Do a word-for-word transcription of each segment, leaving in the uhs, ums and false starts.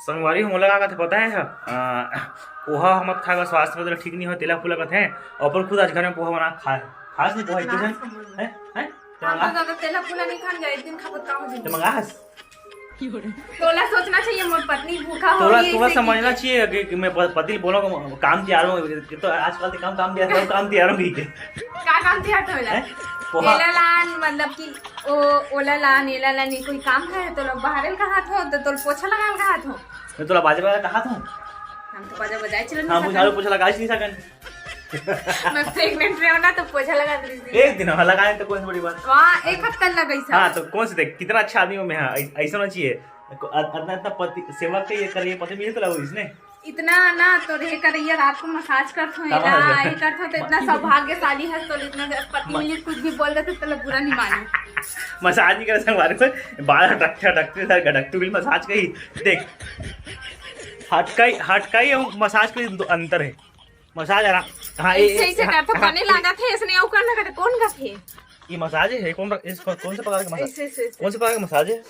संगवारी हो, मोला का कथे पता है? अ, पोहा हमत खाए बर स्वास्थ्य बर ठीक नहीं हो, तेला फूला कथे। अपन खुद आज घर में पोहा बना के खाए। खास नहीं पोहा, इतने से? हैं? हैं? ते हम तो मंगास? ज्यादा तेला फूला नहीं खान जाए, एक दिन खाबो त का हो जाए? ते मंगास? तोला सोचना चाहिए, मोर पत्नी भूखा हो तोला, रही है, तोला इसे समझना की चाहिए कि, कि मैं प-, पति बोला को काम तिहार में, तो आजकल के काम, काम तिहार, काम तिहार में भी के। का काम तिहार तो होला? हैं? पोहा। एला लान, मतलब कि ओ, ओला लान, एला लान, ये कोई काम है? तो लोग बाहर कहात हो, तो तोल पोछा लगा कहात हो। मैं तोला बाजे वाला कहात हूँ। हम तो बाजा बजाए चलन हाँ, नहीं मुझे सकन। आलू पोछा लगा ही नहीं सकन। मैं प्रेग्नेंट रहे ना, तो पोछा लगा दी थी। एक दिन हम लगाए तो कौन सी बड़ी बात। वहाँ एक हफ्ता लग गई हाँ, सब। तो कौन से देख, कितना अच्छा आदमी हूँ मैं, हाँ, ऐ-, ऐसा होना चाहिए। को-, अ-, इतना, इतना पति, सेवा के ये करिए, पति मिले तो लगो इसने। इतना ना तो रहे करैया रात को मसाज करत हो, कहाँ एला, मसाज? ये करत हो, तो इतना म-, सौभाग्यशाली है, तो इतना पति म-, मिले, कुछ भी बोल देते, तो लोग बुरा नहीं माने। मसाज नहीं करे संगवारी में, बाल अटकते, अटकते, सर गटकते भी मसाज कही। देख, हटकाई, हटकाई और मसाज के दो अंतर है। मसाज आराम, हाँ, ये, ऐसे, ऐसे हाँ, करत हो, हाँ, बने ये लागत है, इसने ऊ करना करते, कौन करत है? ये मसाज है, कौन, इस, कौन, कौन से प्रकार का मसाज? ऐसे, ऐसे, ऐसे। कौन से प्रकार का मसाज है?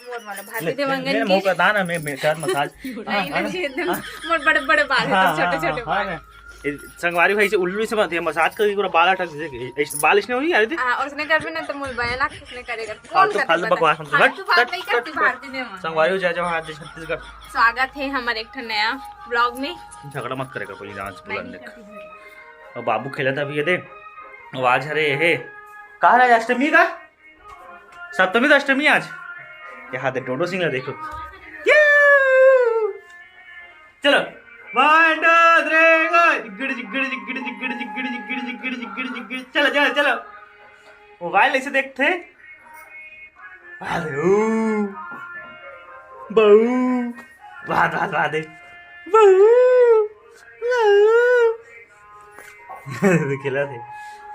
मोर वाला भाभी ले, देवंगन मेरे की। मुंह का दाना, मैं, मैं, शायद मसाज। नहीं, हाँ, नहीं, हाँ, एकदम हाँ। मोर बड़े, बड़े बाल है, हाँ, एकदम छोटे, हाँ, छोटे हाँ, बाल। हाँ। ये संगवारी भाई से उल्लू से मत, ये मसाज करके पूरा बाल अटक दे, इस, बाल इसने होई यार दे। हाँ, और उसने कर भी ना तो मोर बयाना किसने करेगा? कौन फालतू, करते फालतू पता? बकवास मत कर। फालतू बात हट, नहीं हट, करती हट। भारती देवंगन। संगवारी हो जाए, जब हाथ दे छत्तीसगढ़। स्वागत है हमारे एक ठो नया vlog में। झगड़ा मत करेगा कोई, आज बुलंद देख। और बाबू खेला था अभी, ये दे। आवाज हरे हे। कहा राज अष्टमी का? सप्तमी तो अष्टमी आज। यहाँ दे डोडो सिंह ला देखो। यू! चलो। One, two, three, go। जिगड़, जिगड़, जिगड़, जिगड़, जिगड़, जिगड़, जिगड़, जिगड़, जिगड़। चलो, चलो, चलो। मोबाइल ऐसे देखते। अरे ओ, बहू। वाह, वाह, वाह, देख। बहू, बहू। खेला थे।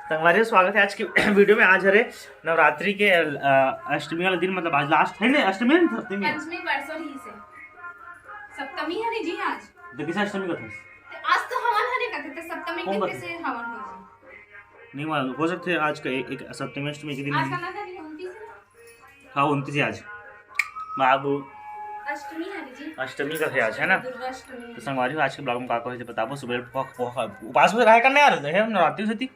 संगवारी हो, स्वागत है आज की वीडियो में। आज हरे नवरात्रि के, अ, अष्टमी वाला दिन, मतलब आज लास्ट है ना, अष्टमी है ना, सप्तमी है? पंचमी परसों ही से। सप्तमी है जी आज। तो किस अष्टमी का था? तो आज तो हवन हरे का था, तो सप्तमी कौन दिन का? कैसे हवन हो जी? नहीं मालूम, हो सकते है आज का एक, एक सप्तमी अष्टमी के दिन आज हो। का ना था, उनतीस है। हाँ, उनतीस है आज। बाबू। अष्टमी है जी। अष्टमी का है आज, है ना? दुर्गा अष्टमी। तो संगवारी हो, आज के vlog में का का होइसे बताबो। सुबह पोहा, पोहा, उपास में रहे करने यार, है नवरात्रि से थी।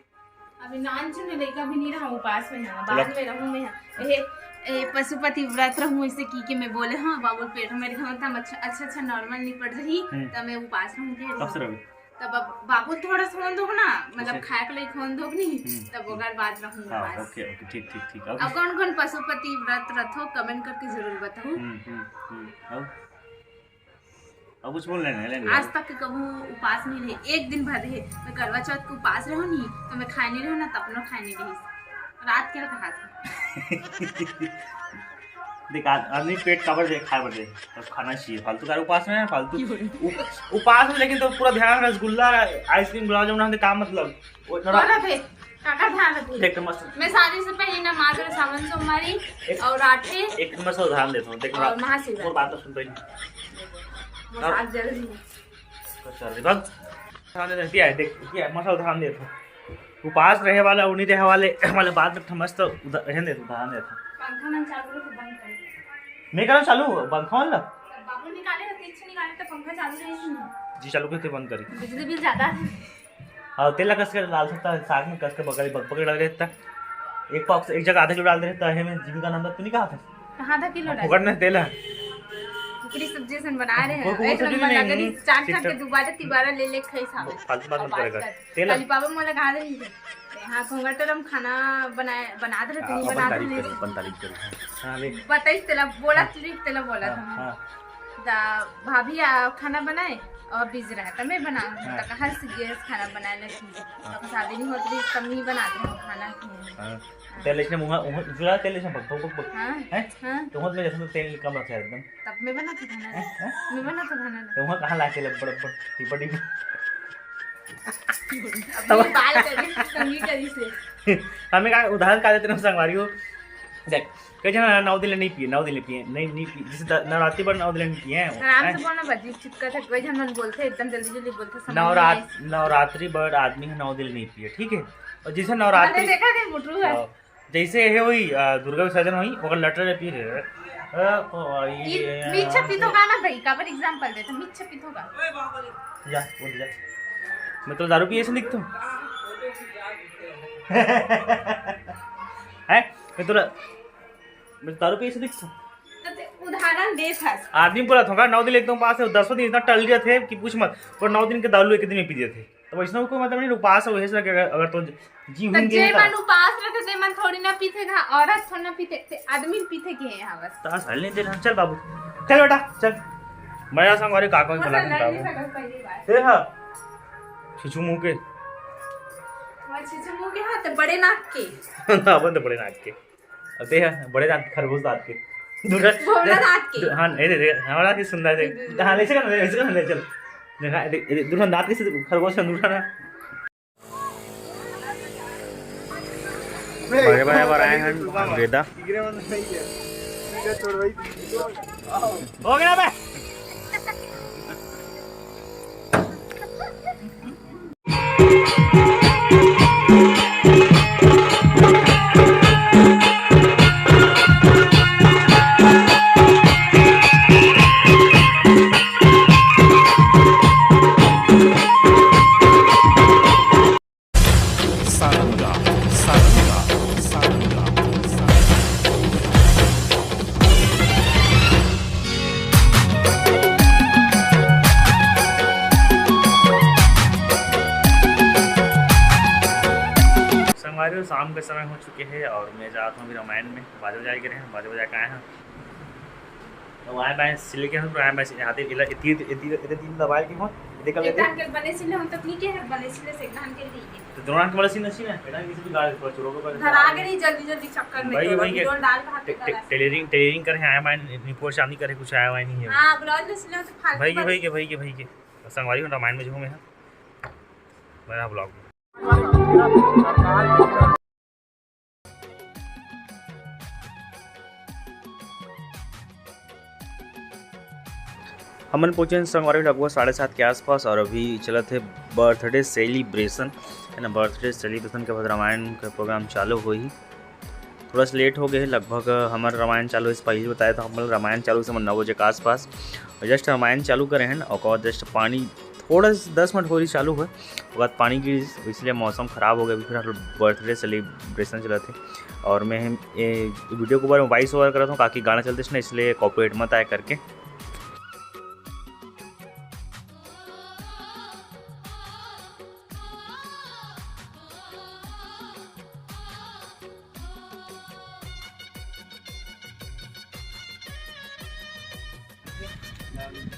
अभी नान चुने लइका भी नहीं रहा, उपास में है, चलो। बाद में रहूँ मैं। ए, ए, पशुपति व्रत रहूँ, ऐसे की के मैं बोले, हाँ, बाबू पेट में रहूँ, तब अच्छा, अच्छा, अच्छा नॉर्मल नहीं पड़ रही, हम्म। तब मैं उपास रहूँ के कब से रहोगे? तब अब बाबू थोड़ा सा होन दो ना, मतलब अच्छा। खाए के लिए होन दो नहीं, हम्म। तब ओकर बाद रहूँ हाँ, उपास। ओके, ओके, ठीक, ठीक, ठीक, अब ओके। कौन कौन पशुपति व्रत रथो, कमेंट करके जरूर बताओ। हम्म, हम्म, हम्म, अब? अब कुछ बोल रहे हैं, लेंगे। आज तक के कभू उपास नहीं रहे, एक दिन भर रहे। मैं करवा चौथ के उपास रहूं नहीं, तो मैं खाए नहीं रहूं ना, तपनो खाए नहीं रही। रात के कहा था। देख, आ-, आदमी पेट काबर दे, खाए बर दे, तब खाना चाहिए। फालतू का उपास में है, फालतू। उप-, उपास में लेकिन तो पूरा ध्यान रसगुल्ला, आइसक्रीम, गुलाब जामुन, हमने काम मतलब। वो नरा- और अबे, काका ध्यान रखिए। देख, मस्त। मैं शादी से पहले ना मात्र सावन सोमवारी एक, और आठे एक मस्त उदाहरण देता हूँ, देख, और महाशिवरात्रि। और बात तो सुन पहले। वो और साथ जल्दी। तो चल, बस। उदाहरण देता हूँ, क्या है, देख, क्या है, मस्त उदाहरण देता हूँ। उपास रहे वाला, उन्हीं रहे वाले, वाले बात रखता, मस्त उदा-, रहने देता, उदाहरण देता हूँ। पंखा मन चालू रखे, बंद कर। मैं करूँ चालू, पंखा वाला? बाबू निकाले, तो पीछे निकाले, तो पंखा चालू रहे नहीं। जी, चालू करके बंद करी। बिजली बिल ज्यादा है। हाँ, तेल ला कस के डाल सकता है, साग में कस के बगल, बग-, पकड़ डाल देता। एक पाव, एक जगह आधा किलो डाल देता है, मैं जिम का नंबर तो नहीं कहा था? कहाँ आधा किलो डाल? पकड़ ना तेल है। कुकरी सब्जी सन बना रहे हैं, वो, वो एक सब्जी नंबर नहीं, लगा रही, हम्म, चाट चाट के ठीक है। दोबारा तिबारा ले ले खाई साहब। फालतू बात मत करेगा। तेल है। काली पापा मोला कहा दे नहीं थे। हाँ, घोंघट हम खाना बनाए, बना दे रहे थे, हाँ, नहीं अपन बना तारीफ दे करी, रहे। अपन तारीफ करी। हाँ, ले। बताइस तेला, बोला हाँ। तुझे तेला बोला हाँ, था मैं। हाँ। दा-, भाभी आ, खाना बनाए और बिजी रहा था, मैं बना हाँ। तो कहाँ से गैस खाना बनाए लगी। हाँ। तब शादी नहीं होती, तब नहीं बनाते हम खाना। हाँ। तेल इसने मुँह, मुँह, जुड़ा तेल इसने बक, बक, बक, बक। हाँ, हैं? हाँ। तो मुँह में जैसे तेल कम रखा है एकदम। तब मैं बनाती खाना। हैं? हैं? मैं बनाती खाना। तो वहाँ कहाँ लाके लग बड़, बड़, टिपा, टिपा। अपनी बाल करी, कंघी करी से। हमें का उदाहरण का देते ना संगवारी हो। देख, कई झन नौ दिन ले नहीं पिए, नौ दिन ले पिए, नहीं, नहीं पिए, जैसे द-, नवरात्रि पर नौ दिन ले नहीं पिए हैं, आराम हैं? से बोलना, बजी चिपका था, कई झन मन बोलते, एकदम जल्दी जल्दी बोलते, समझ नवरात-, नहीं आए। नवरात्रि पर आदमी है नौ दिन ले नहीं पिए, ठीक है? और जैसे नवरात्रि मैंने देखा कि मुटरू है। हाँ, जैसे ये हुई, अ, दुर्गा विसर्जन हुई, ओकर लटर ले पी रहे हैं। अ, ओ, ये, ये मिच्छा पिथोगा ना भाई, काबर example देते, मिच्छा पिथोगा। जा, उठ जा। मैं तो दारू पिए से दिखता हूँ। हैं? मैं तो, मैं तो दारू पिए से दिखता हूँ। तो ते उदाहरण देत हस। आदमी बोला था, नौ दिन एकदम उपास है, दसवाँ दिन इतना टल गया थे कि पूछ मत। पर नौ दिन के दारू एक दिन में पी दिए थे। तो वैष्णव को मतलब नहीं, उपास हो, ऐसा कि अगर, अगर तो जी तो हुई जे गई मन उपास रथे, ते मन थोड़ी ना पीथे, हाँ, औरत थोड़ी ना पीथे, ते आदमी पीथे के है, हाँ, बस। तो साले नहीं दे रहा। चल बाबू, चल बेटा, चल। मैं संग वाले काका को बस बुला के लड़ नहीं लाऊं। सकत पहली बार। ए हाँ, छुछू मुंह के। वहाँ छुछू मुंह के, हाँ, तो बड़े नाक के। अपन तो बड़े नाक के। अब ते हाँ, बड़े दांत, खरगोश दांत के। दूसरा भोला दांत के। हाँ, नहीं दे, दे, हमारा की सुंदर दे। हाँ, ले चल, ले चल, ले चल। देखा, दे, दे, दूसरा दांत के से खरगोश का दूसरा ना। बड़े बड़े बड़े हैं, गेदा। हो गया बे। सारंगा, सारंगा, सारंगा, सारंगा। संगवारी हो, शाम के समय हो चुके हे और मैं जात हूँ अभी रामायण में। बाजा बजाए के रहे, बाजा बजाए के आए हैं। तो आए बाएं सिले के हो, आए बाएं सिले, हाथे इला, इतनी, इतनी, इतनी तीन दबाए के हो, इतने कर एक लेते। धान के बने सिले, हम तो नहीं के है, बने सिले से एक धान के लिए। तो दोनों के बने सिले नहीं है, बेटा, किसी भी गाड़ी पर चुरो को पर धरा के नहीं, जल्दी, जल्दी चक्कर में भाई, तो भाई, अभी ये डोल डाल के हाथ टे-, में टे-, डाला। Tailoring, tailoring करे आए बाएं, निपोर शादी करे कुछ आया हुआ नहीं है। हाँ, ब्लाउज में सिले तो फालतू भाई के, बात। भाई के, भाई के, भाई के। तो संगवारी हो, रामायण में जो हूँ मैं, हाँ। मेरा ब्लॉग में। हमन पहुंचे हन संगवारी लगभग साढ़े सात के आसपास और अभी चलत हे birthday celebration, है ना। Birthday celebration के बाद रामायण के program चालू होही। थोड़ा सा late हो गए, लगभग हमर रामायण चालू होइस, पहले बताया था हमन रामायण चालू होइस हमन नौ बजे के आसपास, और just रामायण चालू करे हन और ओकर बाद just पानी थोड़ा सा दस मिनट होरी चालू होय, ओकर बाद पानी गिर, इसलिए मौसम खराब हो गया। अभी फिर हम लोग birthday celebration चलत हे और मैं ये video के ऊपर में voice over करत हूँ, ताकि गाना चलते ना, इसलिए copyright मत आए करके।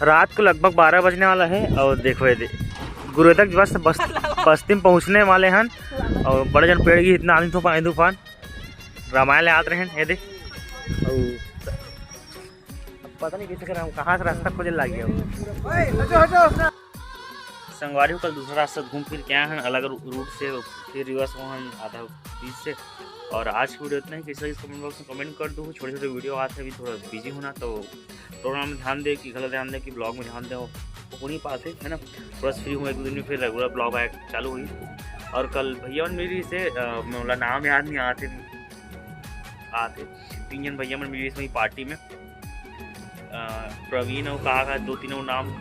रात को लगभग बारह बजने वाला है और देखो ये दे-, गुरुदक बस, बस, बस्ती में पहुंचने वाले हन और बड़े जन पेड़ की इतना आंधी तूफान, आंधी तूफान, रामायण ले आत रहे हैं, ये दे। और अब पता नहीं कैसे करें हम, कहाँ से रास्ता खोजे लाग गया। संगवारी हो, कल दूसरा रास्ता घूम फिर के आए हैं अलग रू-, route से, फिर reverse हुआ हम आधा बीच से। और आज की video इतना ही, कैसा इस comment box में comment कर दो। छोटे छोटे video आते हैं, अभी थोड़ा busy हूँ ना, तो program में ध्यान दे कि गलत ध्यान दे कि vlog में ध्यान दे, वो हो नहीं पाते, है ना। थोड़ा सा free हूँ, एक दो दिन में फिर regular vlog आए चालू हुई। और कल भैया मन मिल रही से, अ, मैं बोला नाम याद नहीं आते, आते तीन जन भैया मन मिल रही से वहीं party में। अ, प्रवीण और का, का दो तीन और नाम,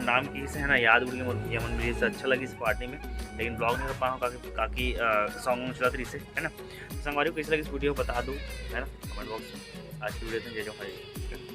नाम की से है ना, याद उड़ गए मोर भैया मन मिल रही से। अच्छा लगी इस party में, लेकिन vlog नहीं कर पाऊँ, काकि, काकि, अ, song वॉन्ग चलत रही से, है ना। संगवारी हो, कैसे लगी इस video बता दो, है ना, comment box में। आज की video में जय जवान, जय किसान।